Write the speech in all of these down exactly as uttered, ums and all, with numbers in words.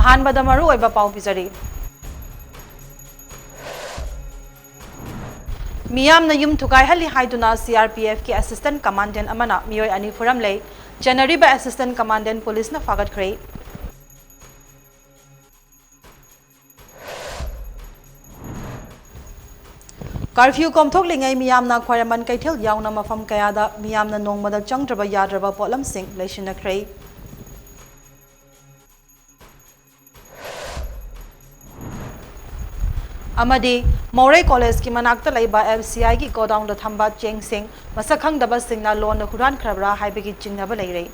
ꯑꯍꯥꯟꯕꯗ ꯃꯔꯨꯑꯣꯏꯕ ꯄꯥꯎ ꯄꯤꯖꯔꯤ꯫ ꯃꯤꯌꯥꯝꯅ ꯌꯨꯝ ꯊꯨꯒꯥꯏꯍꯜꯂꯤ ꯍꯥꯏꯗꯨꯅ C R P F ꯀꯤ assistant commandant ꯑꯃꯅ ꯃꯤꯑꯣꯏ ꯑꯅꯤ ꯐꯨꯔꯝꯂꯦ꯫ ꯆꯦꯟꯅꯔꯤꯕ assistant commandant ꯄꯨꯂꯤꯁꯅ ꯐꯥꯒꯠꯈ꯭ꯔꯦ꯫ Curfew ꯀꯣꯝꯊꯣꯛꯂꯤꯉꯩ ꯃꯤꯌꯥꯝꯅ ꯈ꯭ꯋꯥꯏꯔꯝꯕꯟ ꯀꯩꯊꯦꯜ ꯌꯥꯎꯅ ꯃꯐꯝ ꯀꯌꯥꯗ ꯃꯤꯌꯥꯝꯅ ꯅꯣꯡꯃꯗ ꯆꯪꯗ꯭ꯔꯕ ꯌꯥꯗ꯭ꯔꯕ ꯄꯣꯠꯂꯝꯁꯤꯡ ꯂꯩꯁꯤꯟꯅꯈ꯭ꯔꯦ꯫ ꯑꯃꯗꯤ ꯃꯧꯔꯩ ꯀꯣꯂꯦꯖꯀꯤ ꯃꯅꯥꯛꯇ ꯂꯩꯕ F C I ꯒꯤ ꯒꯣꯗꯥꯎꯟꯗ ꯊꯝꯕ ꯆꯦꯡꯁꯤꯡ ꯃꯁꯛ ꯈꯪꯗꯕꯁꯤꯡꯅ ꯂꯣꯟꯅ ꯍꯨꯔꯥꯟꯈ꯭ꯔꯕ꯭ꯔꯥ ꯍꯥꯏꯕꯒꯤ ꯆꯤꯡꯅꯕ ꯂꯩꯔꯦ꯫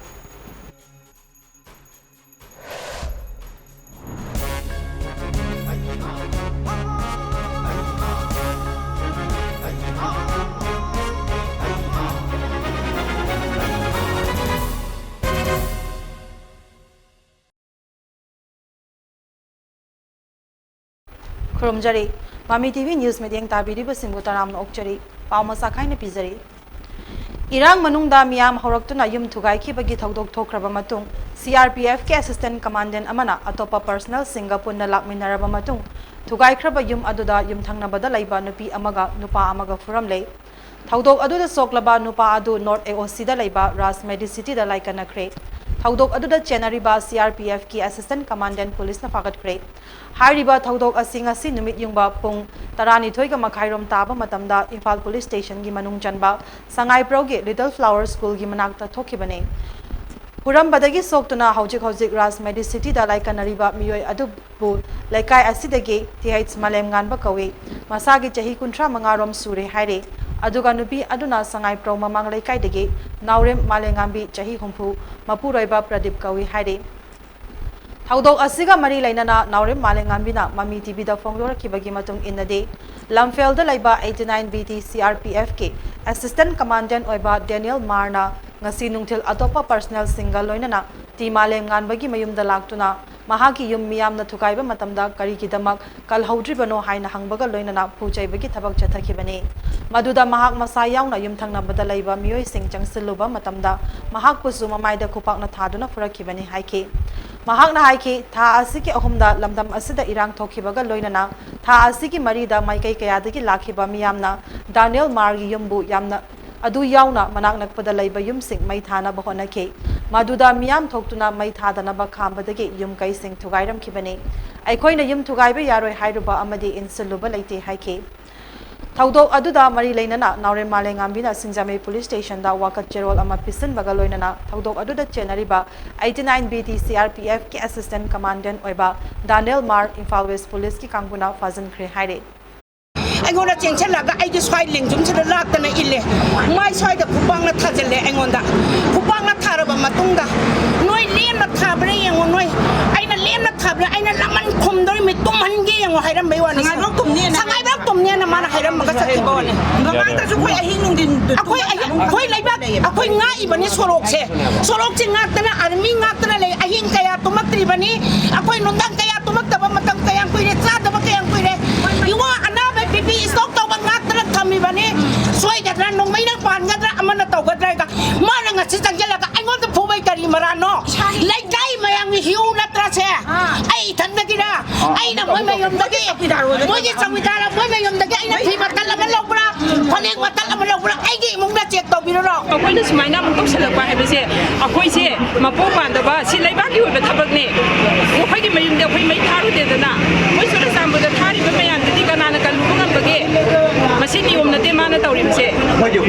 ꯈꯨꯔꯨꯝꯖꯔꯤ꯫ ꯃꯃꯤ T V news ꯃꯤꯠꯌꯦꯡ ꯇꯥꯕꯤꯔꯤꯕꯁꯤꯡꯕꯨ ꯇꯔꯥꯝꯅ ꯑꯣꯛꯆꯔꯤ꯫ ꯄꯥꯎ ꯃꯆꯥ ꯈꯥꯏꯅ ꯄꯤꯖꯔꯤ꯫ ꯏꯔꯥꯡ ꯃꯅꯨꯡꯗ ꯃꯤꯌꯥꯝ ꯍꯧꯔꯛꯇꯨꯅ ꯌꯨꯝ ꯊꯨꯒꯥꯏꯈꯤꯕꯒꯤ ꯊꯧꯗꯣꯛ ꯊꯣꯛꯈ꯭ꯔꯕ ꯃꯇꯨꯡ, C R P F ꯀꯤ assistant commandant ꯑꯃꯅ ꯑꯇꯣꯞꯄ personnel ꯁꯤꯡꯒ ꯄꯨꯟꯅ ꯂꯥꯛꯃꯤꯟꯅꯔꯕ ꯃꯇꯨꯡ, ꯊꯨꯒꯥꯏꯈ꯭ꯔꯕ ꯌꯨꯝ ꯑꯗꯨꯗ ꯌꯨꯝꯊꯪꯅꯕꯗ ꯂꯩꯕ ꯅꯨꯄꯤ ꯑꯃꯒ ꯅꯨꯄꯥ ꯑꯃꯒ ꯐꯨꯔꯝꯂꯦ꯫ ꯊꯧꯗꯣꯛ ꯑꯗꯨꯗ ꯁꯣꯛꯂꯕ ꯅꯨꯄꯥ ꯑꯗꯨ North A O C ꯗ ꯂꯩꯕ ꯔꯥꯖ ꯃꯦꯗꯤꯁꯤꯇꯤꯗ ꯂꯥꯏꯀꯠꯅꯈ꯭ꯔꯦ꯫ ꯊꯧꯗꯣꯛ ꯑꯗꯨꯗ ꯆꯦꯟꯅꯔꯤꯕ C R P F ꯀꯤ assistant commandant ꯄꯨꯂꯤꯁꯅ ꯐꯥꯒꯠꯈ꯭ꯔꯦ꯫ ꯍꯥꯏꯔꯤꯕ ꯊꯧꯗꯣꯛ ꯑꯁꯤ ꯉꯁꯤ ꯅꯨꯃꯤꯠ ꯌꯨꯡꯕ ꯄꯨꯡ ꯇꯔꯥꯅꯤꯊꯣꯏꯒ ꯃꯈꯥꯏꯔꯣꯝ ꯇꯥꯕ ꯃꯇꯝꯗ ꯏꯝꯐꯥꯜ ꯄꯨꯂꯤꯁ ꯁ꯭ꯇꯦꯁꯟꯒꯤ ꯃꯅꯨꯡ ꯆꯟꯕ ꯁꯉꯥꯏꯄ꯭ꯔꯧꯒꯤ Little Flower ꯁ꯭ꯀꯨꯜꯒꯤ ꯃꯅꯥꯛꯇ ꯊꯣꯛꯈꯤꯕꯅꯤ꯫ ꯍꯨꯔꯝꯕꯗꯒꯤ ꯁꯣꯛꯇꯨꯅ ꯍꯧꯖꯤꯛ ꯍꯧꯖꯤꯛ ꯔꯥꯖ ꯃꯦꯗꯤꯁꯤꯇꯤꯗ ꯂꯥꯏꯀꯠꯅꯔꯤꯕ ꯃꯤꯑꯣꯏ ꯑꯗꯨꯕꯨ ꯂꯩꯀꯥꯏ ꯑꯁꯤꯗꯒꯤ Th ꯃꯥꯂꯦꯝꯉꯥꯟꯕ ꯀꯧꯏ꯫ ꯃꯁꯥꯒꯤ ꯆꯍꯤ ꯀꯨꯟꯊ꯭ꯔꯥ ꯃꯉꯥꯔꯣꯝ ꯁꯨꯔꯦ ꯍꯥꯏꯔꯤ꯫ ꯑꯗꯨꯒ ꯅꯨꯄꯤ ꯑꯗꯨꯅ ꯁꯉꯥꯏꯄ꯭ꯔꯧ ꯃꯃꯥꯡ ꯂꯩꯀꯥꯏꯗꯒꯤ ꯅꯥꯎꯔꯦꯝ ꯃꯥꯂꯦꯝꯉꯥꯟꯕꯤ, ꯆꯍꯤ ꯍꯨꯝꯐꯨ, ꯃꯄꯨꯔꯣꯏꯕ ꯄ꯭ꯔꯗꯤꯞ ꯀꯧꯏ ꯍꯥꯏꯔꯤ꯫ ꯊꯧꯗꯣꯛ ꯑꯁꯤꯒ ꯃꯔꯤ ꯂꯩꯅꯅ ꯅꯥꯎꯔꯦꯝ ꯃꯥꯂꯦꯝꯉꯥꯟꯕꯤꯅ ꯃꯃꯤ T V ꯗ ꯐꯣꯡꯗꯣꯔꯛꯈꯤꯕꯒꯤ ꯃꯇꯨꯡ ꯏꯟꯅꯗꯤ, ꯂꯝꯐꯦꯜꯗ ꯂꯩꯕ eighty nine B T C R P F ꯀꯤ assistant commandant ꯑꯣꯏꯕ ꯗꯦꯅꯤꯌꯦꯜ ꯃꯥꯔꯅ ꯉꯁꯤ ꯅꯨꯡꯊꯤꯜ ꯑꯇꯣꯞꯄ personnel ꯁꯤꯡꯒ ꯂꯣꯏꯅꯅ ꯇꯤ ꯃꯥꯂꯦꯝꯉꯥꯟꯕꯒꯤ ꯃꯌꯨꯝꯗ ꯂꯥꯛꯇꯨꯅ ꯃꯍꯥꯛꯀꯤ ꯌꯨꯝ ꯃꯤꯌꯥꯝꯅ ꯊꯨꯒꯥꯏꯕ ꯃꯇꯝꯗ ꯀꯔꯤꯒꯤꯗꯃꯛ ꯀꯜꯍꯧꯗ꯭ꯔꯤꯕꯅꯣ ꯍꯥꯏꯅ ꯍꯪꯕꯒ ꯂꯣꯏꯅꯅ ꯐꯨ ꯆꯩꯕꯒꯤ ꯊꯕꯛ ꯆꯠꯊꯈꯤꯕꯅꯤ꯫ ꯃꯗꯨꯗ ꯃꯍꯥꯛ ꯃꯁꯥ ꯌꯥꯎꯅ ꯌꯨꯝꯊꯪꯅꯕꯗ ꯂꯩꯕ ꯃꯤꯑꯣꯏꯁꯤꯡ ꯆꯪꯁꯤꯜꯂꯨꯕ ꯃꯇꯝꯗ ꯃꯍꯥꯛꯄꯨꯁꯨ ꯃꯃꯥꯏꯗ ꯈꯨꯄꯥꯛꯅ ꯊꯥꯗꯨꯅ ꯐꯨꯔꯛꯈꯤꯕꯅꯤ ꯍꯥꯏꯈꯤ꯫ ꯃꯍꯥꯛꯅ ꯍꯥꯏꯈꯤ, ꯊꯥ ꯑꯁꯤꯒꯤ ꯑꯍꯨꯝꯗ ꯂꯝꯗꯝ ꯑꯁꯤꯗ ꯏꯔꯥꯡ ꯊꯣꯛꯈꯤꯕꯒ ꯂꯣꯏꯅꯅ ꯊꯥ ꯑꯁꯤꯒꯤ ꯃꯔꯤꯗ ꯃꯥꯏꯀꯩ ꯀꯌꯥꯗꯒꯤ ꯂꯥꯛꯈꯤꯕ ꯃꯤꯌꯥꯝꯅ ꯗꯥꯅꯤꯌꯦꯜ ꯃꯥꯔꯒꯤ ꯌꯨꯝꯕꯨ ꯌꯥꯝꯅ ꯑꯗꯨ ꯌꯥꯎꯅ ꯃꯅꯥꯛ ꯅꯛꯄꯗ ꯂꯩꯕ ꯌꯨꯝꯁꯤꯡ ꯃꯩ ꯊꯥꯅꯕ ꯍꯣꯠꯅꯈꯤ꯫ ꯃꯗꯨꯗ ꯃꯤꯌꯥꯝ ꯊꯣꯛꯇꯨꯅ ꯃꯩ ꯊꯥꯗꯅꯕ ꯈꯥꯝꯕꯗꯒꯤ ꯌꯨꯝ ꯀꯩꯁꯤꯡ ꯊꯨꯒꯥꯏꯔꯝꯈꯤꯕꯅꯤ꯫ ꯑꯩꯈꯣꯏꯅ ꯌꯨꯝ ꯊꯨꯒꯥꯏꯕ ꯌꯥꯔꯣꯏ ꯍꯥꯏꯔꯨꯕ ꯑꯃꯗꯤ ꯏꯟꯁꯤꯜꯂꯨꯕ ꯂꯩꯇꯦ ꯍꯥꯏꯈꯤ꯫ ꯊꯧꯗꯣꯛ ꯑꯗꯨꯗ ꯃꯔꯤ ꯂꯩꯅꯅ ꯅꯥꯎꯔꯦꯝ ꯃꯥꯂꯦꯝꯉꯥꯟꯕꯤꯅ ꯁꯤꯡꯖꯃꯩ ꯄꯨꯂꯤꯁ ꯁ꯭ꯇꯦꯁꯟꯗ ꯋꯥꯀꯠ ꯆꯦꯔꯣꯜ ꯑꯃ ꯄꯤꯁꯤꯟꯕꯒ ꯂꯣꯏꯅꯅ ꯊꯧꯗꯣꯛ ꯑꯗꯨꯗ ꯆꯦꯟꯅꯔꯤꯕ eighty nine B T C R P F ꯀꯤ assistant commandant ꯑꯣꯏꯕ ꯗꯥꯅꯤꯌꯦꯜ ꯃꯥꯔ ꯏꯝꯐꯥꯜ ꯋꯦꯁ ꯄꯨꯂꯤꯁꯀꯤ ꯀꯥꯡꯕꯨꯅ ꯐꯥꯖꯤꯟꯈ꯭ꯔꯦ ꯍꯥꯏꯔꯤ꯫ ꯑꯩꯉꯣꯟꯗ ꯆꯦꯟꯁꯤꯜꯂꯒ ꯑꯩꯒꯤ ꯁ꯭ꯋꯥꯏ ꯂꯦꯡꯖꯨꯝꯁꯤꯗ ꯂꯥꯛꯇꯅ ꯏꯜꯂꯦ꯫ ꯃꯥꯏ ꯁ꯭ꯋꯥꯏꯗ ꯈꯨꯄꯥꯛꯅ ꯊꯥꯖꯤꯜꯂꯦ ꯑꯩꯉꯣꯟꯗ꯫ ꯈꯨꯄꯥꯛꯅ ꯊꯥꯔꯕ ꯃꯇꯨꯡꯗ ꯅꯣꯏ ꯂꯦꯝꯅ ꯊꯥꯕ꯭ꯔꯥ ꯌꯦꯡꯉꯣ, ꯅꯣꯏ ꯑꯩꯅ ꯂꯦꯝꯅ ꯊꯥꯕ꯭ꯔꯥ, ꯑꯩꯅ ꯂꯃꯟ ꯈꯨꯝꯗꯣꯔꯤꯃꯤ, ꯇꯨꯝꯍꯟꯒꯦ ꯌꯦꯡꯉꯣ ꯍꯥꯏꯔꯝꯕꯩ ꯋꯥꯅꯤ꯫ ꯁꯉꯥꯏꯕ꯭ꯔꯥꯎ ꯇꯨꯝꯅꯦꯅ꯫ ꯁꯉꯥꯏꯕ꯭ꯔꯥꯎ ꯇꯨꯝꯅꯦꯅ ꯃꯥꯅ ꯍꯥꯏꯔꯝꯃꯒ ꯆꯠꯈꯤꯕ ꯋꯥꯅꯤ꯫ ꯃꯃꯥꯡꯗꯁꯨ ꯑꯩꯈꯣꯏ ꯑꯍꯤꯡ ꯅꯨꯡꯊꯤꯟ ꯑꯩꯈꯣꯏ ꯑꯍꯤꯡ, ꯑꯩꯈꯣꯏ ꯂꯩꯕꯥꯛ, ꯑꯩꯈꯣꯏ ꯉꯥꯛꯏꯕꯅꯤ ꯁꯣꯔꯣꯛꯁꯦ꯫ ꯁꯣꯔꯣꯛꯁꯦ ꯉꯥꯛꯇꯅ, ꯑꯥꯔꯃꯤ ꯉꯥꯛꯇꯅ ꯂꯩ꯫ ꯑꯍꯤꯡ ꯀꯌꯥ ꯇꯨꯝꯃꯛꯇ꯭ꯔꯤꯕꯅꯤ꯫ ꯑꯩꯈꯣꯏ ꯅꯨꯡꯗꯥꯡ ꯀꯌꯥ ꯇꯨꯝꯃꯛꯇꯕ ꯃꯇꯝ ꯀꯌꯥꯝ ꯀꯨꯏꯔꯦ, ꯆꯥꯗꯕ ꯀꯌꯥꯝ ꯀꯨꯏꯔꯦ꯫ ꯏꯕꯨꯡꯉꯣ, ꯑꯅꯥꯕ ꯕꯤ ꯄꯤ ꯁ꯭ꯇꯣꯛ ꯇꯧꯕ ꯉꯥꯛꯇꯅ ꯊꯝꯃꯤꯕꯅꯤ꯫ ꯁꯣꯏꯒꯗ꯭ꯔꯥ, ꯅꯣꯡꯃꯩꯅ ꯄꯥꯟꯒꯗ꯭ꯔꯥ, ꯑꯃꯅ ꯇꯧꯒꯗ꯭ꯔꯥ ꯍꯥꯏꯒ ꯃꯥꯅ ꯉꯁꯤ ꯆꯪꯁꯤꯜꯂꯒ ꯑꯩꯉꯣꯟꯗ ꯐꯨꯕꯩ ꯀꯔꯤ ꯃꯔꯥꯟꯅꯣ? ꯂꯩꯀꯥꯏ ꯃꯌꯥꯝꯒꯤ ꯍꯤꯎ ꯅꯠꯇ꯭ꯔꯥ ꯁꯦ? ꯑꯥ꯫ ꯑꯩ ꯏꯊꯟꯗꯒꯤꯔ? ꯑꯥ, ꯑꯩꯅ ꯃꯣꯏ ꯃꯌꯨꯝꯗꯒꯤ, ꯃꯣꯏꯒꯤ ꯆꯧꯀꯤꯗꯥꯔ ꯑꯣꯏꯕ ꯃꯣꯏꯒꯤ ꯆꯧꯀꯤꯗꯥꯔ, ꯃꯣꯏ ꯃꯌꯨꯝꯗꯒꯤ ꯑꯩꯅ ꯐꯤ ꯃꯇꯜ ꯑꯃ ꯂꯧꯕ꯭ꯔꯥ? ꯐꯅꯦꯛ ꯃꯇꯜ ꯑꯃ ꯂꯧꯕ꯭ꯔꯥ? ꯑꯩꯒꯤ ꯏꯃꯨꯡꯗ ꯆꯦꯛ ꯇꯧꯕꯤꯔꯨꯔꯣ꯫ ꯑꯩꯈꯣꯏꯅ ꯁꯨꯃꯥꯏꯅ ꯑꯃꯨꯛ ꯇꯧꯁꯜꯂꯛꯄ ꯍꯥꯏꯕꯁꯦ, ꯑꯩꯈꯣꯏꯁꯦ ꯃꯄꯨ ꯄꯥꯟꯗꯕ, ꯁꯤ ꯂꯩꯕꯥꯛꯀꯤ ꯑꯣꯏꯕ ꯊꯕꯛꯅꯦ꯫ ꯑꯩꯈꯣꯏꯒꯤ ꯃꯌꯨꯝꯗ ꯑꯩꯈꯣꯏ ꯃꯩ ꯊꯥꯔꯨꯗꯦꯗꯅ, ꯑꯩꯈꯣꯏ ꯆꯨꯔꯆꯥꯟꯄꯨꯔꯗ ꯊꯥꯔꯤꯕ ꯃꯌꯥꯝꯗꯨꯗꯤ ꯀꯅꯥꯅ ꯀꯜꯂꯨꯕ ꯉꯝꯕꯒꯦ? ꯃꯁꯤ ꯅꯤꯌꯣꯝ ꯅꯠꯇꯦ ꯃꯥꯅ ꯇꯧꯔꯤꯕꯁꯦ꯫ ꯑꯩꯈꯣꯏꯗꯤ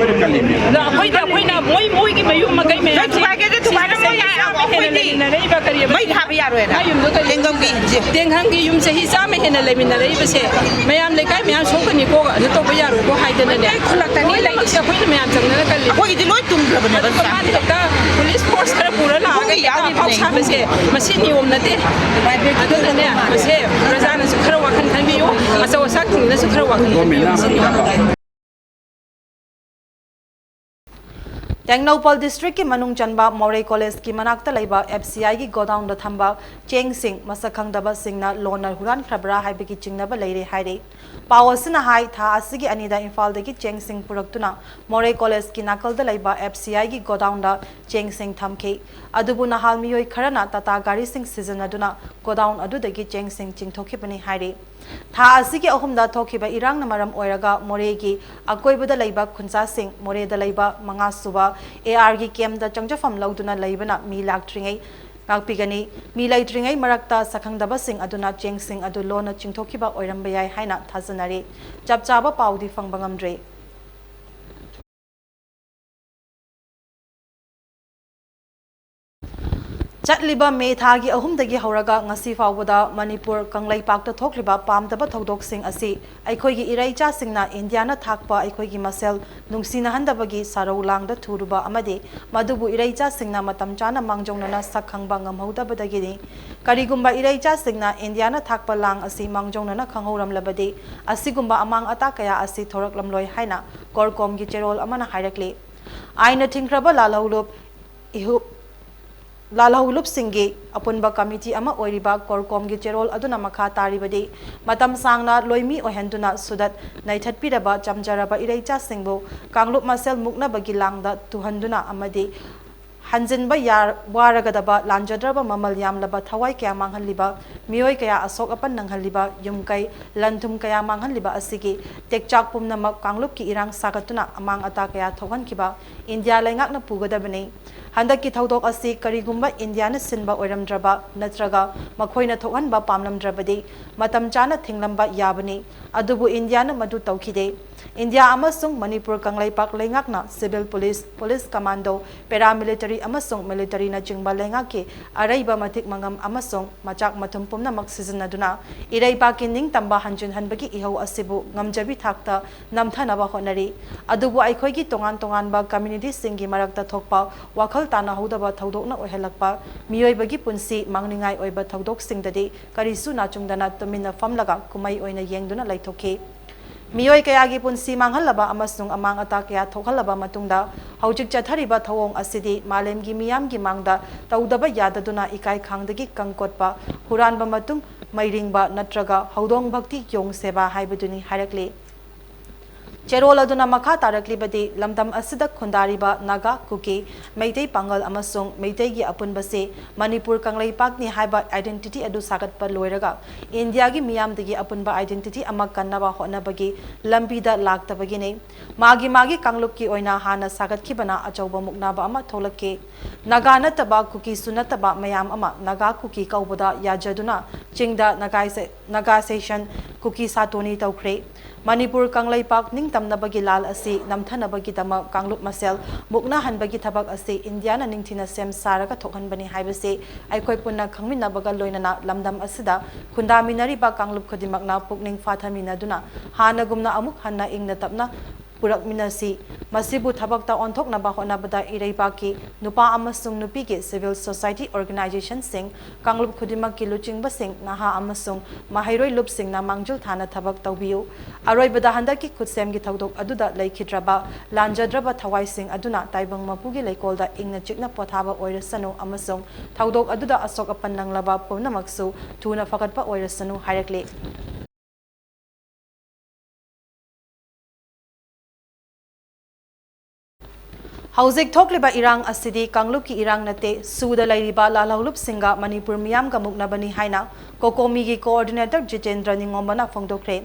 ꯑꯩꯈꯣꯏꯅ ꯃꯣꯏ, ꯃꯣꯏꯒꯤ ꯃꯌꯨꯝ ꯃꯀꯩ ꯃꯌꯥꯝꯁꯦ ꯊꯨꯒꯥꯏꯒꯦꯗꯤ ꯊꯨꯒꯥꯏꯔꯝꯃꯣ ꯌꯥꯏ, ꯆꯥꯝꯃ ꯍꯦꯟꯅ ꯑꯩꯈꯣꯏꯗꯤ ꯂꯩꯃꯤꯟꯅꯔꯛꯏꯕ ꯀꯔꯤ ꯃꯩ ꯊꯥꯕ ꯌꯥꯔꯣꯏꯅ꯫ ꯃꯥꯏ ꯌꯨꯝꯗꯣ ꯀꯔꯤ ꯇꯦꯡꯈꯪꯒꯤ ꯌꯨꯝꯁꯦ꯫ ꯇꯦꯡꯈꯪꯒꯤ ꯌꯨꯝ ꯆꯍꯤ ꯆꯥꯝꯃ ꯍꯦꯟꯅ ꯂꯩꯃꯤꯟꯅꯔꯛꯏꯕꯁꯦ, ꯃꯌꯥꯝ ꯂꯩꯀꯥꯏ ꯃꯌꯥꯝ ꯁꯣꯛꯀꯅꯤꯀꯣ, ꯑꯗꯨ ꯇꯧꯕ ꯌꯥꯔꯣꯏꯀꯣ ꯍꯥꯏꯗꯅꯅꯦ꯫ ꯃꯩꯇꯩ ꯈꯨꯜꯂꯛꯇꯅꯤ ꯂꯣꯏꯅꯃꯛꯁꯦ ꯂꯩꯔꯤꯁꯦ꯫ ꯑꯩꯈꯣꯏꯅ ꯃꯌꯥꯝ ꯆꯪꯗꯅ ꯀꯜꯂꯤ꯫ ꯑꯩꯈꯣꯏꯒꯤꯗꯤ ꯂꯣꯏ ꯇꯨꯝꯈ꯭ꯔꯕꯅꯦꯕ꯫ ꯑꯗꯨꯒ ꯃꯥꯅ ꯍꯦꯛꯇ ꯄꯨꯂꯤꯁ ꯐꯣꯔꯁ ꯈꯔ ꯄꯨꯔ ꯂꯥꯛꯑꯒ ꯑꯩꯈꯣꯏꯒꯤ ꯍꯦꯛꯇ ꯑꯐꯥꯎ ꯌꯥꯎꯔꯤꯕꯅꯦ꯫ ꯁꯥꯕꯁꯦ, ꯃꯁꯤ ꯅꯤꯌꯣꯝ ꯅꯠꯇꯦ꯫ ꯑꯗꯨꯅꯅꯦ, ꯃꯁꯦ ꯄ꯭ꯔꯖꯥꯅꯁꯨ ꯈꯔ ꯋꯥꯈꯜ ꯈꯟꯕꯤꯌꯨ, ꯑꯆꯧ ꯑꯁꯥꯡꯁꯤꯡꯅꯁꯨ ꯈꯔ ꯋꯥꯈꯜ ꯈꯟꯕꯤꯌꯨ꯫ ꯃꯁꯤ ꯅꯤꯌꯣꯝ ꯅꯠꯇꯦ꯫ ꯇꯦꯡꯅꯧꯄꯜ ꯗꯤꯁꯇ꯭ꯔꯤꯛꯀꯤ ꯃꯅꯨꯡ ꯆꯟꯕ ꯃꯣꯔꯦ ꯀꯣꯂꯦꯖꯀꯤ ꯃꯅꯥꯛꯇ ꯂꯩꯕ ꯑꯦꯐ ꯁꯤ ꯑꯥꯏꯒꯤ ꯒꯣꯗꯥꯎꯟꯗ ꯊꯝꯕ ꯆꯦꯡꯁꯤꯡ ꯃꯁꯛ ꯈꯪꯗꯕꯁꯤꯡꯅ ꯂꯣꯟꯅ ꯍꯨꯔꯥꯟꯈ꯭ꯔꯕ꯭ꯔꯥ ꯍꯥꯏꯕꯒꯤ ꯆꯤꯡꯅꯕ ꯂꯩꯔꯦ ꯍꯥꯏꯔꯤ꯫ ꯄꯥꯎ ꯑꯁꯤꯅ ꯍꯥꯏ, ꯊꯥ ꯑꯁꯤꯒꯤ ꯑꯅꯤꯗ ꯏꯝꯐꯥꯜꯗꯒꯤ ꯆꯦꯡꯁꯤꯡ ꯄꯨꯔꯛꯇꯨꯅ ꯃꯣꯔꯦ ꯀꯣꯂꯦꯖꯀꯤ ꯅꯥꯀꯜꯗ ꯂꯩꯕ ꯑꯦꯐ ꯁꯤ ꯑꯥꯏꯒꯤ ꯒꯣꯗꯥꯎꯟꯗ ꯆꯦꯡꯁꯤꯡ ꯊꯝꯈꯤ꯫ ꯑꯗꯨꯕꯨ ꯅꯍꯥꯜ ꯃꯤꯑꯣꯏ ꯈꯔꯅ ꯇꯥꯇꯥ ꯒꯥꯔꯤꯁꯤꯡ ꯁꯤꯖꯤꯟꯅꯗꯨꯅ ꯒꯣꯗꯥꯎꯟ ꯑꯗꯨꯗꯒꯤ ꯆꯦꯡꯁꯤꯡ ꯆꯤꯡꯊꯣꯛꯈꯤꯕꯅꯤ ꯍꯥꯏꯔꯤ꯫ ꯊꯥ ꯑꯁꯤꯒꯤ ꯑꯍꯨꯝꯗ ꯊꯣꯛꯈꯤꯕ ꯏꯔꯥꯡꯅ ꯃꯔꯝ ꯑꯣꯏꯔꯒ ꯃꯣꯔꯦꯒꯤ ꯑꯀꯣꯏꯕꯗ ꯂꯩꯕ ꯈꯨꯟꯖꯥꯁꯤꯡ, ꯃꯣꯔꯦꯗ ꯂꯩꯕ ꯃꯉꯥ ꯁꯨꯕ ꯑꯦ ꯑꯥꯔꯒꯤ ꯀꯦꯝꯗ ꯆꯪꯖꯐꯝ ꯂꯧꯗꯨꯅ ꯂꯩꯕꯅ ꯃꯤ ꯂꯥꯛꯇ꯭ꯔꯤꯉꯩ ꯉꯥꯛꯄꯤꯒꯅꯤ꯫ ꯃꯤ ꯂꯩꯇ꯭ꯔꯤꯉꯩ ꯃꯔꯛꯇ ꯁꯛꯈꯪꯗꯕꯁꯤꯡ ꯑꯗꯨꯅ ꯆꯦꯡꯁꯤꯡ ꯑꯗꯨ ꯂꯣꯟꯅ ꯆꯤꯡꯊꯣꯛꯈꯤꯕ ꯑꯣꯏꯔꯝꯕ ꯌꯥꯏ ꯍꯥꯏꯅ ꯊꯥꯖꯅꯔꯤ꯫ ꯆꯞ ꯆꯥꯕ ꯄꯥꯎꯗꯤ ꯐꯪꯕ ꯉꯝꯗ꯭ꯔꯤ꯫ ꯆꯠꯂꯤꯕ ꯃꯦ ꯊꯥꯒꯤ ꯑꯍꯨꯝꯗꯒꯤ ꯍꯧꯔꯒ ꯉꯁꯤ ꯐꯥꯎꯕꯗ ꯃꯅꯤꯄꯨꯔ ꯀꯪꯂꯩꯄꯥꯛꯇ ꯊꯣꯛꯂꯤꯕ ꯄꯥꯝꯗꯕ ꯊꯧꯗꯣꯛꯁꯤꯡ ꯑꯁꯤ ꯑꯩꯈꯣꯏꯒꯤ ꯏꯔꯩꯆꯥꯁꯤꯡꯅ ꯏꯟꯗꯤꯌꯥꯅ ꯊꯥꯛꯄ ꯑꯩꯈꯣꯏꯒꯤ ꯃꯁꯦꯜ ꯅꯨꯡꯁꯤꯅꯍꯟꯗꯕꯒꯤ ꯁꯥꯔꯧ ꯂꯥꯡꯗ ꯊꯨꯔꯨꯕ ꯑꯃꯗꯤ ꯃꯗꯨꯕꯨ ꯏꯔꯩꯆꯥꯁꯤꯡꯅ ꯃꯇꯝ ꯆꯥꯅ ꯃꯥꯡꯖꯧꯅꯅ ꯁꯛ ꯈꯪꯕ ꯉꯝꯍꯧꯗꯕꯗꯒꯤꯅꯤ꯫ ꯀꯔꯤꯒꯨꯝꯕ ꯏꯔꯩꯆꯥꯁꯤꯡꯅ ꯏꯟꯗꯤꯌꯥꯅ ꯊꯥꯛꯄ ꯂꯥꯡ ꯑꯁꯤ ꯃꯥꯡꯖꯧꯅꯅ ꯈꯪꯍꯧꯔꯝꯂꯕꯗꯤ ꯑꯁꯤꯒꯨꯝꯕ ꯑꯃꯥꯡ ꯑꯇꯥ ꯀꯌꯥ ꯑꯁꯤ ꯊꯣꯔꯛꯂꯝꯂꯣꯏ ꯍꯥꯏꯅ ꯀꯣꯔꯀꯣꯝꯒꯤ ꯆꯦꯔꯣꯜ ꯑꯃꯅ ꯍꯥꯏꯔꯛꯂꯤ꯫ ꯑꯥꯏꯟꯅ ꯊꯤꯡꯈ꯭ꯔꯕ ꯂꯥꯜꯍꯧꯂꯨꯞ ꯏꯍꯨꯞ ꯂꯥꯜꯍꯧꯂꯨꯞꯁꯤꯡꯒꯤ ꯑꯄꯨꯟꯕ ꯀꯃꯤꯇꯤ ꯑꯃ ꯑꯣꯏꯔꯤꯕ ꯀꯣꯔꯀꯣꯝꯒꯤ ꯆꯦꯔꯣꯜ ꯑꯗꯨꯅ ꯃꯈꯥ ꯇꯥꯔꯤꯕꯗꯤ, ꯃꯇꯝ ꯁꯥꯡꯅ ꯂꯣꯏꯃꯤ ꯑꯣꯏꯍꯟꯗꯨꯅ ꯁꯨꯗꯠ ꯅꯩꯊꯠꯄꯤꯔꯕ ꯆꯝꯖꯔꯕ ꯏꯔꯩꯆꯥꯁꯤꯡꯕꯨ ꯀꯥꯡꯂꯨꯞ ꯃꯁꯦꯜ ꯃꯨꯛꯅꯕꯒꯤ ꯂꯥꯡꯗ ꯇꯨꯍꯟꯗꯨꯅ ꯑꯃꯗꯤ ꯍꯟꯖꯤꯟꯕ ꯌꯥ-, ꯋꯥꯔꯒꯗꯕ ꯂꯥꯟꯖꯗ꯭ꯔꯕ ꯃꯃꯜ ꯌꯥꯝꯂꯕ ꯊꯋꯥꯏ ꯀꯌꯥ ꯃꯥꯡꯍꯜꯂꯤꯕ, ꯃꯤꯑꯣꯏ ꯀꯌꯥ ꯑꯁꯣꯛ ꯑꯄꯟ ꯅꯪꯍꯜꯂꯤꯕ, ꯌꯨꯝ ꯀꯩ, ꯂꯟ ꯊꯨꯝ ꯀꯌꯥ ꯃꯥꯡꯍꯜꯂꯤꯕ ꯑꯁꯤꯒꯤ ꯇꯦꯛꯆꯥꯛ ꯄꯨꯝꯅꯃꯛ ꯀꯥꯡꯂꯨꯞꯀꯤ ꯏꯔꯥꯡ ꯁꯥꯒꯠꯇꯨꯅ ꯑꯃꯥꯡ ꯑꯇꯥ ꯀꯌꯥ ꯊꯣꯛꯍꯟꯈꯤꯕ ꯏꯟꯗꯤꯌꯥ ꯂꯩꯉꯥꯛꯅ ꯄꯨꯒꯗꯕꯅꯤ꯫ ꯍꯟꯗꯛꯀꯤ ꯊꯧꯗꯣꯛ ꯑꯁꯤ ꯀꯔꯤꯒꯨꯝꯕ ꯏꯟꯗꯤꯌꯥꯅ ꯁꯤꯟꯕ ꯑꯣꯏꯔꯝꯗ꯭ꯔꯕ ꯅꯠꯇ꯭ꯔꯒ ꯃꯈꯣꯏꯅ ꯊꯣꯛꯍꯟꯕ ꯄꯥꯝꯂꯝꯗ꯭ꯔꯕꯗꯤ ꯃꯇꯝ ꯆꯥꯅ ꯊꯤꯡꯂꯝꯕ ꯌꯥꯕꯅꯤ꯫ ꯑꯗꯨꯕꯨ ꯏꯟꯗꯤꯌꯥꯅ ꯃꯗꯨ ꯇꯧꯈꯤꯗꯦ꯫ ꯏꯟꯗꯤꯌꯥ ꯑꯃꯁꯨꯡ ꯃꯅꯤꯄꯨꯔ ꯀꯪꯂꯩꯄꯥꯛ ꯂꯩꯉꯥꯛꯅ civil police, police commando, paramilitary ꯑꯃꯁꯨꯡ militaryꯅꯆꯤꯡꯕ ꯂꯩꯉꯥꯛꯀꯤ ꯑꯔꯩꯕ ꯃꯇꯤꯛ ꯃꯉꯝ ꯑꯃꯁꯨꯡ ꯃꯆꯥꯛ ꯃꯊꯨꯝ ꯄꯨꯝꯅꯃꯛ ꯁꯤꯖꯤꯟꯅꯗꯨꯅ ꯏꯔꯩꯕꯥꯛꯀꯤ ꯅꯤꯡꯇꯝꯕ ꯍꯟꯖꯤꯟꯍꯟꯕꯒꯤ ꯏꯍꯧ ꯑꯁꯤꯕꯨ ꯉꯝꯖꯕꯤ ꯊꯥꯛꯇ ꯅꯝꯊꯅꯕ ꯍꯣꯠꯅꯔꯤ꯫ ꯑꯗꯨꯕꯨ ꯑꯩꯈꯣꯏꯒꯤ ꯇꯣꯉꯥꯟ ꯇꯣꯉꯥꯟꯕ communityꯁꯤꯡꯒꯤ ꯃꯔꯛꯇ ꯊꯣꯛꯄ ꯋꯥꯈꯜ ꯇꯥꯅꯍꯧꯗꯕ ꯊꯧꯗꯣꯛꯅ ꯑꯣꯏꯍꯜꯂꯛꯄ ꯃꯤꯑꯣꯏꯕꯒꯤ ꯄꯨꯟꯁꯤ ꯃꯥꯡꯅꯤꯡꯉꯥꯏ ꯑꯣꯏꯕ ꯊꯧꯗꯣꯛꯁꯤꯡꯗꯗꯤ ꯀꯔꯤꯁꯨ ꯅꯥꯆꯨꯡꯗꯅ ꯇꯨꯃꯤꯟꯅ ꯐꯝꯂꯒ ꯀꯨꯝꯍꯩ ꯑꯣꯏꯅ ꯌꯦꯡꯗꯨꯅ ꯂꯩꯊꯣꯛꯈꯤ꯫ ꯃꯤꯑꯣꯏ ꯀꯌꯥꯒꯤ ꯄꯨꯟꯁꯤ ꯃꯥꯡꯍꯜꯂꯕ ꯑꯃꯁꯨꯡ ꯑꯃꯥꯡ ꯑꯇꯥ ꯀꯌꯥ ꯊꯣꯛꯍꯜꯂꯕ ꯃꯇꯨꯡꯗ, ꯍꯧꯖꯤꯛ ꯆꯠꯊꯔꯤꯕ ꯊꯧꯑꯣꯡ ꯑꯁꯤꯗꯤ ꯃꯥꯂꯦꯝꯒꯤ ꯃꯤꯌꯥꯝꯒꯤ ꯃꯥꯡꯗ ꯇꯧꯗꯕ ꯌꯥꯗꯗꯨꯅ ꯏꯀꯥꯏ ꯈꯥꯡꯗꯒꯤ ꯀꯪꯀꯣꯠꯄ, ꯍꯨꯔꯥꯟꯕ ꯃꯇꯨꯡ ꯃꯩꯔꯤꯡꯕ ꯅꯠꯇ꯭ꯔꯒ ꯍꯧꯗꯣꯡ ꯚꯛꯇꯤ ꯌꯣꯡ ꯁꯦꯕꯥ ꯍꯥꯏꯕꯗꯨꯅꯤ ꯍꯥꯏꯔꯛꯂꯤ꯫ ꯆꯦꯔꯣꯜ ꯑꯗꯨꯅ ꯃꯈꯥ ꯇꯥꯔꯛꯂꯤꯕꯗꯤ, ꯂꯝꯗꯝ ꯑꯁꯤꯗ ꯈꯨꯟꯗꯥꯔꯤꯕ ꯅꯥꯒꯥ, ꯀꯨꯀꯤ, ꯃꯩꯇꯩ ꯄꯥꯉꯜ ꯑꯃꯁꯨꯡ ꯃꯩꯇꯩꯒꯤ ꯑꯄꯨꯟꯕꯁꯤ ꯃꯅꯤꯄꯨꯔ ꯀꯪꯂꯩꯄꯥꯛꯅꯤ ꯍꯥꯏꯕ identity ꯑꯗꯨ ꯁꯥꯒꯠꯄ ꯂꯣꯏꯔꯒ, ꯏꯟꯗꯤꯌꯥꯒꯤ ꯃꯤꯌꯥꯝꯗꯒꯤ ꯑꯄꯨꯟꯕ identity ꯑꯃ ꯀꯟꯅꯕ ꯍꯣꯠꯅꯕꯒꯤ ꯂꯝꯕꯤꯗ ꯂꯥꯛꯇꯕꯒꯤꯅꯤ꯫ ꯃꯥꯒꯤ ꯃꯥꯒꯤ ꯀꯥꯡꯂꯨꯞꯀꯤ ꯑꯣꯏꯅ ꯍꯥꯟꯅ ꯁꯥꯒꯠꯈꯤꯕꯅ ꯑꯆꯧꯕ ꯃꯨꯛꯅꯕ ꯑꯃ ꯊꯣꯛꯂꯛꯈꯤ꯫ ꯅꯥꯒꯥ ꯅꯠꯇꯕ, ꯀꯨꯀꯤꯁꯨ ꯅꯠꯇꯕ ꯃꯌꯥꯝ ꯑꯃ ꯅꯥꯒꯥ ꯀꯨꯀꯤ ꯀꯧꯕꯗ ꯌꯥꯖꯗꯨꯅ ꯆꯤꯡꯗ ꯅꯥꯒꯥꯏꯁꯦ-, ꯅꯥꯒꯥꯏꯖꯦꯁꯟ, ꯀꯨꯀꯤ ꯁꯥꯇꯣꯅꯤ ꯇꯧꯈ꯭ꯔꯦ꯫ ꯃꯅꯤꯄꯨꯔ ꯀꯪꯂꯩꯄꯥꯛ ꯅꯤꯡꯇꯝꯅꯕꯒꯤ ꯂꯥꯜ ꯑꯁꯤ ꯅꯝꯊꯅꯕꯒꯤꯗꯃꯛ ꯀꯥꯡꯂꯨꯞ ꯃꯁꯦꯜ ꯃꯨꯛꯅꯍꯟꯕꯒꯤ ꯊꯕꯛ ꯑꯁꯤ ꯏꯟꯗꯤꯌꯥꯅ ꯅꯤꯡꯊꯤꯅ ꯁꯦꯝ ꯁꯥꯔꯒ ꯊꯣꯛꯍꯟꯕꯅꯤ ꯍꯥꯏꯕꯁꯤ ꯑꯩꯈꯣꯏ ꯄꯨꯟꯅ ꯈꯪꯃꯤꯟꯅꯕꯒ ꯂꯣꯏꯅꯅ ꯂꯝꯗꯝ ꯑꯁꯤꯗ ꯈꯨꯟꯗꯥꯃꯤꯟꯅꯔꯤꯕ ꯀꯥꯡꯂꯨꯞ ꯈꯨꯗꯤꯡꯃꯛꯅ ꯄꯨꯛꯅꯤꯡ ꯐꯥꯊꯃꯤꯟꯅꯗꯨꯅ ꯍꯥꯟꯅꯒꯨꯝꯅ ꯑꯃꯨꯛ ꯍꯟꯅ ꯏꯪꯅ ꯇꯞꯅ ꯄꯨꯔꯛꯃꯤꯟꯅꯁꯤ꯫ ꯃꯁꯤꯕꯨ ꯊꯕꯛꯇ ꯑꯣꯟꯊꯣꯛꯅꯕ ꯍꯣꯠꯅꯕꯗ ꯏꯔꯩꯕꯥꯛꯀꯤ ꯅꯨꯄꯥ ꯑꯃꯁꯨꯡ ꯅꯨꯄꯤꯒꯤ civil society organizationꯁꯤꯡ, ꯀꯥꯡꯂꯨꯞ ꯈꯨꯗꯤꯡꯃꯛꯀꯤ ꯂꯨꯆꯤꯡꯕꯁꯤꯡ, ꯅꯍꯥ ꯑꯃꯁꯨꯡ ꯃꯍꯩꯔꯣꯏ ꯂꯨꯞꯁꯤꯡꯅ ꯃꯥꯡꯖꯤꯜ ꯊꯥꯅ ꯊꯕꯛ ꯇꯧꯕꯤꯌꯨ꯫ ꯑꯔꯣꯏꯕꯗ ꯍꯟꯗꯛꯀꯤ ꯈꯨꯠꯁꯦꯝꯒꯤ ꯊꯧꯗꯣꯛ ꯑꯗꯨꯗ ꯂꯩꯈꯤꯗ꯭ꯔꯕ ꯂꯥꯟꯖꯗ꯭ꯔꯕ ꯊꯋꯥꯏꯁꯤꯡ ꯑꯗꯨꯅ ꯇꯥꯏꯕꯪ ꯃꯄꯨꯒꯤ ꯂꯩꯀꯣꯜꯗ ꯏꯪꯅ ꯆꯤꯛꯅ ꯄꯣꯊꯥꯕ ꯑꯣꯏꯔꯁꯅꯨ ꯑꯃꯁꯨꯡ ꯊꯧꯗꯣꯛ ꯑꯗꯨꯗ ꯑꯁꯣꯛ ꯑꯄꯟ ꯅꯪꯂꯕ ꯄꯨꯝꯅꯃꯛꯁꯨ ꯊꯨꯅ ꯐꯒꯠꯄ ꯑꯣꯏꯔꯁꯅꯨ ꯍꯥꯏꯔꯛꯂꯤ꯫ ꯍꯧꯖꯤꯛ ꯊꯣꯛꯂꯤꯕ ꯏꯔꯥꯡ ꯑꯁꯤꯗꯤ ꯀꯥꯡꯂꯨꯞꯀꯤ ꯏꯔꯥꯡ ꯅꯠꯇꯦ, ꯁꯨꯗ ꯂꯩꯔꯤꯕ ꯂꯥꯜꯍꯧꯂꯨꯞꯁꯤꯡꯒ ꯃꯅꯤꯄꯨꯔ ꯃꯤꯌꯥꯝꯒ ꯃꯨꯛꯅꯕꯅꯤ ꯍꯥꯏꯅ ꯀꯣꯀꯣꯃꯤꯒꯤ coordinator ꯖꯤꯇꯦꯟꯗ꯭ꯔ ꯅꯤꯉꯣꯝꯕꯅ ꯐꯣꯡꯗꯣꯛꯈ꯭ꯔꯦ꯫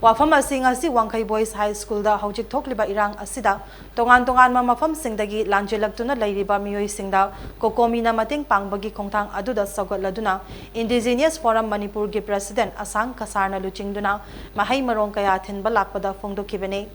ꯋꯥꯐꯝ ꯑꯁꯤ ꯉꯁꯤ ꯋꯥꯡꯈꯩ Boys High Schoolꯗ ꯍꯧꯖꯤꯛ ꯊꯣꯛꯂꯤꯕ ꯏꯔꯥꯡ ꯑꯁꯤꯗ ꯇꯣꯉꯥꯟ ꯇꯣꯉꯥꯟꯕ ꯃꯐꯝꯁꯤꯡꯗꯒꯤ ꯂꯥꯟꯖꯦꯜꯂꯛꯇꯨꯅ ꯂꯩꯔꯤꯕ ꯃꯤꯑꯣꯏꯁꯤꯡꯗ ꯀꯣꯀꯣꯃꯤꯅ ꯃꯇꯦꯡ ꯄꯥꯡꯕꯒꯤ ꯈꯣꯡꯊꯥꯡ ꯑꯗꯨꯗ ꯁꯧꯒꯠꯂꯗꯨꯅ Indigenous Forum ꯃꯅꯤꯄꯨꯔꯒꯤ president ꯑꯁꯥꯡ ꯀꯁꯥꯔꯅ ꯂꯨꯆꯤꯡꯗꯨꯅ ꯃꯍꯩ ꯃꯔꯣꯡ ꯀꯌꯥ ꯊꯤꯟꯕ ꯂꯥꯛꯄꯗ ꯐꯣꯡꯗꯣꯛꯈꯤꯕꯅꯤ꯫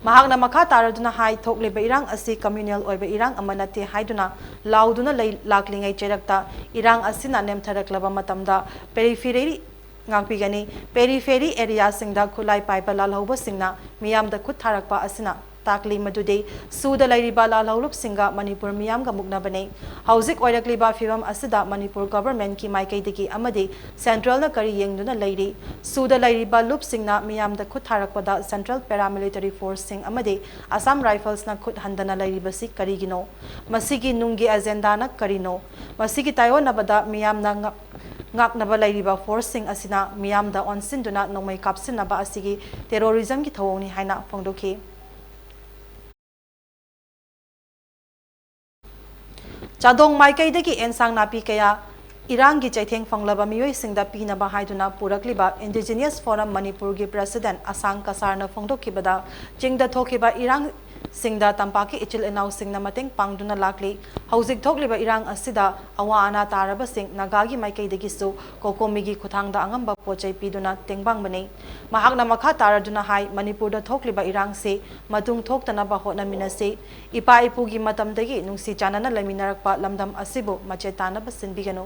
ꯃꯍꯥꯛꯅ ꯃꯈꯥ ꯇꯥꯔꯗꯨꯅ ꯍꯥꯏ, ꯊꯣꯛꯂꯤꯕ ꯏꯔꯥꯡ ꯑꯁꯤ communal ꯑꯣꯏꯕ ꯏꯔꯥꯡ ꯑꯃ ꯅꯠꯇꯦ ꯍꯥꯏꯗꯨꯅ ꯂꯥꯎꯗꯨꯅ ꯂꯩ-, ꯂꯥꯛꯂꯤꯉꯩ ꯆꯩꯔꯛꯇ ꯏꯔꯥꯡ ꯑꯁꯤꯅ ꯅꯦꯝꯊꯔꯛꯂꯕ ꯃꯇꯝꯗ periphery ꯉꯥꯛꯄꯤꯒꯅꯤ꯫ Periphery areaꯁꯤꯡꯗ ꯈꯨꯠꯂꯥꯏ ꯄꯥꯏꯕ ꯂꯥꯜꯍꯧꯕꯁꯤꯡꯅ ꯃꯤꯌꯥꯝꯗ ꯈꯨꯠ ꯊꯥꯔꯛꯄ ꯑꯁꯤꯅ ꯇꯥꯛꯂꯤ ꯃꯗꯨꯗꯤ ꯁꯨꯗ ꯂꯩꯔꯤꯕ ꯂꯥꯜꯍꯧꯂꯨꯞꯁꯤꯡꯒ ꯃꯅꯤꯄꯨꯔ ꯃꯤꯌꯥꯝꯒ ꯃꯨꯛꯅꯕꯅꯤ꯫ ꯍꯧꯖꯤꯛ ꯑꯣꯏꯔꯛꯂꯤꯕ ꯐꯤꯚꯝ ꯑꯁꯤꯗ ꯃꯅꯤꯄꯨꯔ ꯒꯚꯔꯟꯃꯦꯟꯠꯀꯤ ꯃꯥꯏꯀꯩꯗꯒꯤ ꯑꯃꯗꯤ ꯁꯦꯟꯇ꯭ꯔꯦꯜꯅ ꯀꯔꯤ ꯌꯦꯡꯗꯨꯅ ꯂꯩꯔꯤ? ꯁꯨꯗ ꯂꯩꯔꯤꯕ ꯂꯨꯞꯁꯤꯡꯅ ꯃꯤꯌꯥꯝꯗ ꯈꯨꯠ ꯊꯥꯔꯛꯄꯗ ꯁꯦꯟꯇ꯭ꯔꯦꯜ ꯄꯦꯔꯥꯃꯤꯂꯤꯇꯔꯤ ꯐꯣꯔꯁꯁꯤꯡ ꯑꯃꯗꯤ ꯑꯁꯥꯝ ꯔꯥꯏꯐꯜꯁꯅ ꯈꯨꯠ ꯍꯟꯗꯅ ꯂꯩꯔꯤꯕꯁꯤ ꯀꯔꯤꯒꯤꯅꯣ? ꯃꯁꯤꯒꯤ ꯅꯨꯡꯒꯤ ꯑꯦꯖꯦꯟꯗꯥꯅ ꯀꯔꯤꯅꯣ? ꯃꯁꯤꯒꯤ ꯇꯥꯏꯑꯣꯟꯅꯕꯗ ꯃꯤꯌꯥꯝꯅ ꯉ-, ꯉꯥꯛꯅꯕ ꯂꯩꯔꯤꯕ ꯐꯣꯔꯁꯁꯤꯡ ꯑꯁꯤꯅ ꯃꯤꯌꯥꯝꯗ ꯑꯣꯟꯁꯤꯟꯗꯨꯅ ꯅꯣꯡꯃꯩ ꯀꯥꯞꯁꯤꯟꯅꯕ ꯑꯁꯤꯒꯤ ꯇꯦꯔꯣꯔꯤꯖꯝꯒꯤ ꯊꯧꯑꯣꯡꯅꯤ ꯍꯥꯏꯅ ꯐꯣꯡꯗꯣꯛꯈꯤ꯫ ꯆꯥꯗꯣꯡ ꯃꯥꯏꯀꯩꯗꯒꯤ ꯑꯦꯟꯁꯥꯡ ꯅꯥꯄꯤ ꯀꯌꯥ ꯏꯔꯥꯡꯒꯤ ꯆꯩꯊꯦꯡ ꯐꯪꯂꯕ ꯃꯤꯑꯣꯏꯁꯤꯡꯗ ꯄꯤꯅꯕ ꯍꯥꯏꯗꯨꯅ ꯄꯨꯔꯛꯂꯤꯕ ꯏꯟꯗꯤꯖꯤꯅꯤꯌꯁ ꯐꯣꯔꯝ ꯃꯅꯤꯄꯨꯔꯒꯤ ꯄ꯭ꯔꯦꯁꯤꯗꯦꯟꯠ ꯑꯁꯥꯡ ꯀꯁꯥꯔꯅ ꯐꯣꯡꯗꯣꯛꯈꯤꯕꯗ, ꯆꯤꯡꯗ ꯊꯣꯛꯈꯤꯕ ꯏꯔꯥꯡꯁꯤꯡꯗ ꯇꯝꯄꯥꯛꯀꯤ ꯏꯆꯤꯜ ꯏꯅꯥꯎꯁꯤꯡꯅ ꯃꯇꯦꯡ ꯄꯥꯡꯗꯨꯅ ꯂꯥꯛꯂꯤ꯫ ꯍꯧꯖꯤꯛ ꯊꯣꯛꯂꯤꯕ ꯏꯔꯥꯡ ꯑꯁꯤꯗ ꯑꯋꯥ ꯑꯅꯥ ꯇꯥꯔꯕꯁꯤꯡ ꯅꯥꯒꯥꯒꯤ ꯃꯥꯏꯀꯩꯗꯒꯤꯁꯨ ꯀꯣꯀꯣꯃꯤꯒꯤ ꯈꯨꯠꯊꯥꯡꯗ ꯑꯉꯝꯕ ꯄꯣꯠ ꯆꯩ ꯄꯤꯗꯨꯅ ꯇꯦꯡꯕꯥꯡꯕꯅꯤ꯫ ꯃꯍꯥꯛꯅ ꯃꯈꯥ ꯇꯥꯔꯗꯨꯅ ꯍꯥꯏ, ꯃꯅꯤꯄꯨꯔꯗ ꯊꯣꯛꯂꯤꯕ ꯏꯔꯥꯡꯁꯤ ꯃꯇꯨꯡ ꯊꯣꯛꯇꯅꯕ ꯍꯣꯠꯅꯃꯤꯟꯅꯁꯤ꯫ ꯏꯄꯥ ꯏꯄꯨꯒꯤ ꯃꯇꯝꯗꯒꯤ ꯅꯨꯡꯁꯤ ꯆꯥꯟꯅꯅ ꯂꯩꯃꯤꯟꯅꯔꯛꯄ ꯂꯝꯗꯝ ꯑꯁꯤꯕꯨ ꯃꯆꯦꯠ ꯇꯥꯅꯕ ꯁꯤꯟꯕꯤꯒꯅꯨ꯫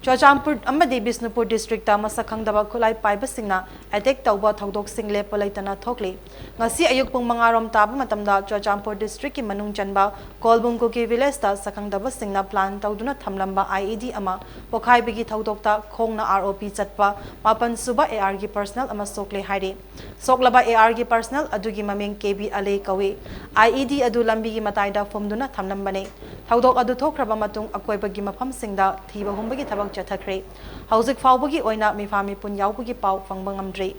ꯆꯨꯔꯆꯥꯟꯄꯨꯔ ꯑꯃꯗꯤ ꯕꯤꯁꯅꯨꯄꯨꯔ ꯗꯤꯁꯇ꯭ꯔꯤꯛꯇ ꯃꯁꯛ ꯈꯪꯗꯕ ꯈꯨꯠꯂꯥꯏ ꯄꯥꯏꯕꯁꯤꯡꯅ ꯑꯦꯇꯦꯛ ꯇꯧꯕ ꯊꯧꯗꯣꯛꯁꯤꯡ ꯂꯦꯞꯄ ꯂꯩꯇꯅ ꯊꯣꯛꯂꯤ꯫ ꯉꯁꯤ ꯑꯌꯨꯛ ꯄꯨꯡ ꯃꯉꯥ ꯔꯣꯝ ꯇꯥꯕ ꯃꯇꯝꯗ ꯆꯨꯔꯆꯥꯟꯄꯨꯔ ꯗꯤꯁꯇ꯭ꯔꯤꯛꯀꯤ ꯃꯅꯨꯡ ꯆꯟꯕ ꯀꯣꯜꯕꯨꯡ ꯀꯨꯀꯤ ꯚꯤꯂꯦꯖꯇ ꯁꯛꯈꯪꯗꯕꯁꯤꯡꯅ ꯄ꯭ꯂꯥꯟ ꯇꯧꯗꯨꯅ ꯊꯝꯂꯝꯕ ꯑꯥꯏ ꯏ ꯗꯤ ꯑꯃ ꯄꯣꯈꯥꯏꯕꯒꯤ ꯊꯧꯗꯣꯛꯇ ꯈꯣꯡꯅ ꯑꯥꯔ ꯑꯣ ꯄꯤ ꯆꯠꯄ ꯃꯥꯄꯟ ꯁꯨꯕ ꯑꯦ ꯑꯥꯔꯒꯤ ꯄꯔꯁꯅꯦꯜ ꯑꯃ ꯁꯣꯛꯂꯦ ꯍꯥꯏꯔꯤ꯫ ꯁꯣꯛꯂꯕ ꯑꯦ ꯑꯥꯔꯒꯤ ꯄꯔꯁꯅꯦꯜ ꯑꯗꯨꯒꯤ ꯃꯃꯤꯡ ꯀꯦ ꯕꯤ ꯑꯂꯦ ꯀꯧꯏ꯫ ꯑꯥꯏ ꯏ ꯗꯤ ꯑꯗꯨ ꯂꯝꯕꯤꯒꯤ ꯃꯇꯥꯏꯗ ꯐꯨꯝꯗꯨꯅ ꯊꯝꯂꯝꯕꯅꯤ꯫ ꯊꯧꯗꯣꯛ ꯑꯗꯨ ꯊꯣꯛꯈ꯭ꯔꯕ ꯃꯇꯨꯡ ꯑꯀꯣꯏꯕꯒꯤ ꯃꯐꯝꯁꯤꯡꯗ ꯊꯤꯕ ꯍꯨꯝꯕꯒꯤ ꯊꯕꯛ ꯆꯠꯊꯈ꯭ꯔꯦ꯫ ꯍꯧꯖꯤꯛ ꯐꯥꯎꯕꯒꯤ ꯑꯣꯏꯅ ꯃꯤꯐꯥ ꯃꯤꯄꯨꯟ ꯌꯥꯎꯕꯒꯤ ꯄꯥꯎ ꯐꯪꯕ ꯉꯝꯗ꯭ꯔꯤ꯫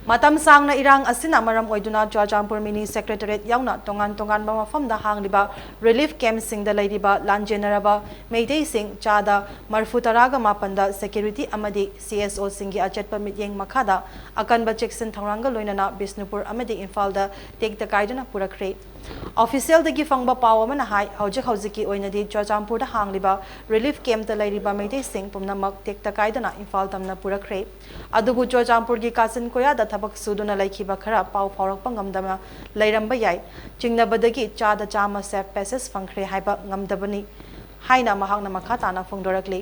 ꯃꯇꯝ ꯁꯥꯡꯅ ꯏꯔꯥꯡ ꯑꯁꯤꯅ ꯃꯔꯝ ꯑꯣꯏꯗꯨꯅ ꯆꯨꯔꯆꯥꯟꯄꯨꯔ ꯃꯤꯅꯤ ꯁꯦꯀ꯭ꯔꯦꯇꯔꯤꯌꯦꯠ ꯌꯥꯎꯅ ꯇꯣꯉꯥꯟ ꯇꯣꯉꯥꯟꯕ ꯃꯐꯝꯗ ꯍꯥꯡꯂꯤꯕ ꯔꯤꯂꯤꯐ ꯀꯦꯝꯞꯁꯤꯡꯗ ꯂꯩꯔꯤꯕ ꯂꯥꯟꯖꯦꯟꯅꯔꯕ ꯃꯩꯇꯩꯁꯤꯡ ꯆꯥꯗ ꯃꯔꯐꯨ ꯇꯔꯥꯒ ꯃꯥꯄꯟꯗ ꯁꯦꯀ꯭ꯌꯨꯔꯤꯇꯤ ꯑꯃꯗꯤ ꯁꯤ ꯑꯦꯁ ꯑꯣꯁꯤꯡꯒꯤ ꯑꯆꯦꯠꯄ ꯃꯤꯠꯌꯦꯡ ꯃꯈꯥꯗ ꯑꯀꯟꯕ ꯆꯦꯛꯁꯤꯟ ꯊꯧꯔꯥꯡꯒ ꯂꯣꯏꯅꯅ ꯕꯤꯁꯅꯨꯄꯨꯔ ꯑꯃꯗꯤ ꯏꯝꯐꯥꯜꯗ ꯇꯦꯛꯇ ꯀꯥꯏꯗꯅ ꯄꯨꯔꯛꯈ꯭ꯔꯦ꯫ ꯑꯣꯐꯤꯁꯤꯌꯦꯜꯗꯒꯤ ꯐꯪꯕ ꯄꯥꯎ ꯑꯃꯅ ꯍꯥꯏ, ꯍꯧꯖꯤꯛ ꯍꯧꯖꯤꯛꯀꯤ ꯑꯣꯏꯅꯗꯤ ꯆꯨꯔꯆꯥꯟꯄꯨꯔꯗ ꯍꯥꯡꯂꯤꯕ ꯔꯤꯂꯤꯐ ꯀꯦꯝꯞꯇ ꯂꯩꯔꯤꯕ ꯃꯩꯇꯩꯁꯤꯡ ꯄꯨꯝꯅꯃꯛ ꯇꯦꯛꯇ ꯀꯥꯏꯗꯅ ꯏꯝꯐꯥꯜ ꯇꯝꯅ ꯄꯨꯔꯛꯈ꯭ꯔꯦ꯫ ꯑꯗꯨꯕꯨ ꯆꯨꯔꯆꯥꯟꯄꯨꯔꯒꯤ ꯀꯥꯆꯤꯟ ꯀꯣꯌꯥꯗ ꯊꯕꯛ ꯁꯨꯗꯨꯅ ꯂꯩꯈꯤꯕ ꯈꯔ ꯄꯥꯎ ꯐꯥꯎꯔꯛꯄ ꯉꯝꯗꯅ ꯂꯩꯔꯝꯕ ꯌꯥꯏ꯫ ꯆꯤꯡꯅꯕꯗꯒꯤ ꯆꯥꯗ ꯆꯥꯝꯃ safe passage ꯐꯪꯈ꯭ꯔꯦ ꯍꯥꯏꯕ ꯉꯝꯗꯕꯅꯤ ꯍꯥꯏꯅ ꯃꯍꯥꯛꯅ ꯃꯈꯥ ꯇꯥꯅ ꯐꯣꯡꯗꯣꯔꯛꯂꯤ꯫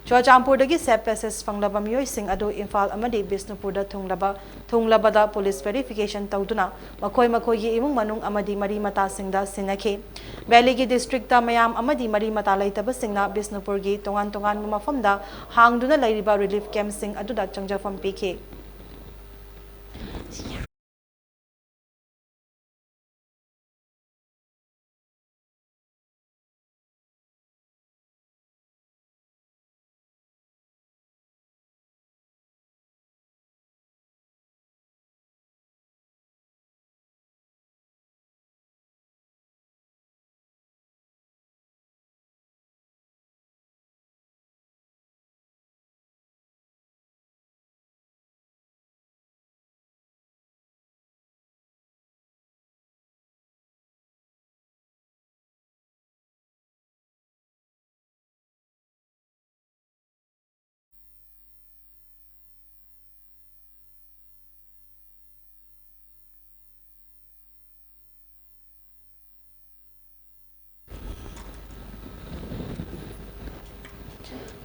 ꯆꯨꯔꯆꯥꯟꯄꯨꯔꯗꯒꯤ safe passage ꯐꯪꯂꯕ ꯃꯤꯑꯣꯏꯁꯤꯡ ꯑꯗꯨ ꯏꯝꯐꯥꯜ ꯑꯃꯗꯤ ꯕꯤꯁꯅꯨꯄꯨꯔꯗ ꯊꯨꯡꯂꯕ, ꯊꯨꯡꯂꯕꯗ police verification ꯇꯧꯗꯨꯅ ꯃꯈꯣꯏ ꯃꯈꯣꯏꯒꯤ ꯏꯃꯨꯡ ꯃꯅꯨꯡ ꯑꯃꯗꯤ ꯃꯔꯤ ꯃꯇꯥꯁꯤꯡꯗ ꯁꯤꯟꯅꯈꯤ꯫ Valley ꯒꯤ district ꯇ ꯃꯌꯥꯝ ꯑꯃꯗꯤ ꯃꯔꯤ ꯃꯇꯥ ꯂꯩꯇꯕꯁꯤꯡꯅ ꯕꯤꯁꯅꯨꯄꯨꯔꯒꯤ ꯇꯣꯉꯥꯟ ꯇꯣꯉꯥꯟꯕ ꯃꯐꯝꯗ ꯍꯥꯡꯗꯨꯅ ꯂꯩꯔꯤꯕ relief camp ꯁꯤꯡ ꯑꯗꯨꯗ ꯆꯪꯖꯐꯝ ꯄꯤꯈꯤ꯫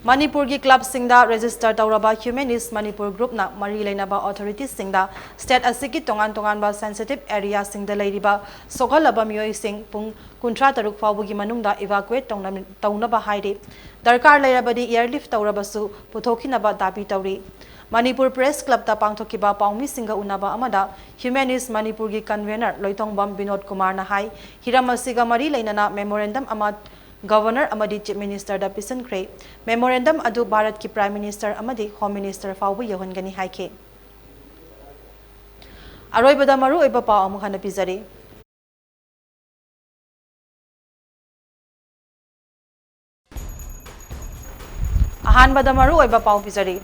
ꯃꯅꯤꯄꯨꯔꯒꯤ club ꯁꯤꯡꯗ register ꯇꯧꯔꯕ Humanist Manipur group ꯅ ꯃꯔꯤ ꯂꯩꯅꯕ authority ꯁꯤꯡꯗ state ꯑꯁꯤꯒꯤ ꯇꯣꯉꯥꯟ ꯇꯣꯉꯥꯟꯕ sensitive area ꯁꯤꯡꯗ ꯂꯩꯔꯤꯕ ꯁꯣꯛꯍꯜꯂꯕ ꯃꯤꯑꯣꯏꯁꯤꯡ ꯄꯨꯡ ꯀꯨꯟꯊ꯭ꯔꯥ ꯇꯔꯨꯛ ꯐꯥꯎꯕꯒꯤ ꯃꯅꯨꯡꯗ evacuate ꯇꯧꯅ-, ꯇꯧꯅꯕ ꯍꯥꯏꯔꯤ꯫ ꯗꯔꯀꯥꯔ ꯂꯩꯔꯕꯗꯤ airlift ꯇꯧꯔꯕꯁꯨ ꯄꯨꯊꯣꯛꯈꯤꯅꯕ ꯗꯥꯕꯤ ꯇꯧꯔꯤ꯫ ꯃꯅꯤꯄꯨꯔ Press Club ꯇ ꯄꯥꯡꯊꯣꯛꯈꯤꯕ ꯄꯥꯎꯃꯤꯁꯤꯡꯒ ꯎꯅꯕ ꯑꯃꯗ Humanist Manipur ꯒꯤ convener ꯂꯣꯏꯇꯣꯡꯕꯝ ꯕꯤꯅꯣꯗ ꯀꯨꯃꯥꯔꯅ ꯍꯥꯏ, ꯍꯤꯔꯝ ꯑꯁꯤꯒ ꯃꯔꯤ ꯂꯩꯅꯅ memorandum ꯑꯃ Governor ꯑꯃꯗꯤ Chief Minister ꯗ ꯄꯤꯁꯤꯟꯈ꯭ꯔꯦ꯫ Memorandum ꯑꯗꯨ ꯚꯥꯔꯠꯀꯤ Prime Minister ꯑꯃꯗꯤ Home Minister ꯐꯥꯎꯕ ꯌꯧꯍꯟꯒꯅꯤ ꯍꯥꯏꯈꯤ꯫ ꯑꯔꯣꯏꯕꯗ ꯃꯔꯨꯑꯣꯏꯕ ꯄꯥꯎ ꯑꯃꯨꯛ ꯍꯟꯅ ꯄꯤꯖꯔꯤ꯫ ꯑꯍꯥꯟꯕꯗ ꯃꯔꯨꯑꯣꯏꯕ ꯄꯥꯎ ꯄꯤꯖꯔꯤ꯫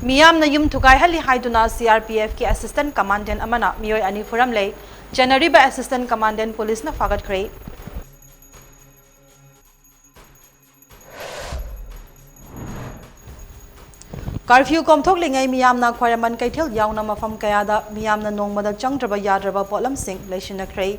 ꯃꯤꯌꯥꯝꯅ ꯌꯨꯝ ꯊꯨꯒꯥꯏꯍꯜꯂꯤ ꯍꯥꯏꯗꯨꯅ C R P F ꯀꯤ Assistant Commandant ꯑꯃꯅ ꯃꯤꯑꯣꯏ ꯑꯅꯤ ꯐꯨꯔꯝꯂꯦ꯫ ꯆꯦꯟꯅꯔꯤꯕ Assistant Commandant ꯄꯨꯂꯤꯁꯅ ꯐꯥꯒꯠꯈ꯭ꯔꯦ꯫ ꯀꯥꯔꯐ꯭ꯌꯨ ꯀꯣꯝꯊꯣꯛꯂꯤꯉꯩ ꯃꯤꯌꯥꯝꯅ ꯈ꯭ꯋꯥꯏꯔꯝꯕꯟ ꯀꯩꯊꯦꯜ ꯌꯥꯎꯅ ꯃꯐꯝ ꯀꯌꯥꯗ ꯃꯤꯌꯥꯝꯅ ꯅꯣꯡꯃꯗ ꯆꯪꯗ꯭ꯔꯕ ꯌꯥꯗ꯭ꯔꯕ ꯄꯣꯠꯂꯝꯁꯤꯡ ꯂꯩꯁꯤꯟꯅꯈ꯭ꯔꯦ꯫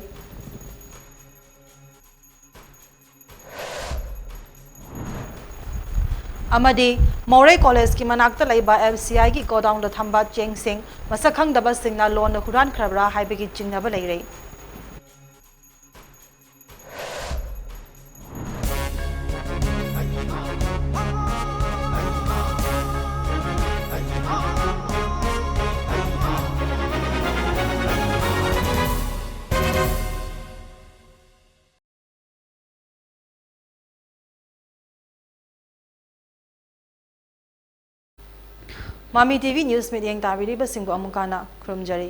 ꯑꯃꯗꯤ ꯃꯧꯔꯩ ꯀꯣꯂꯦꯖꯀꯤ ꯃꯅꯥꯛꯇ ꯂꯩꯕ ꯑꯦꯐ ꯁꯤ ꯑꯥꯏꯒꯤ ꯒꯣꯗꯥꯎꯟꯗ ꯊꯝꯕ ꯆꯦꯡꯁꯤꯡ ꯃꯁꯛ ꯈꯪꯗꯕꯁꯤꯡꯅ ꯂꯣꯟꯅ ꯍꯨꯔꯥꯟꯈ꯭ꯔꯕ꯭ꯔꯥ ꯍꯥꯏꯕꯒꯤ ꯆꯤꯡꯅꯕ ꯂꯩꯔꯦ꯫ ꯃꯥꯃꯤ ꯇꯤ ꯚꯤ ꯅ꯭ꯌꯨꯁ ꯃꯤꯠꯌꯦꯡ ꯇꯥꯕꯤꯔꯤꯕꯁꯤꯡꯕꯨ ꯑꯃꯨꯛ ꯍꯟꯅ ꯈꯨꯔꯨꯝꯖꯔꯤ꯫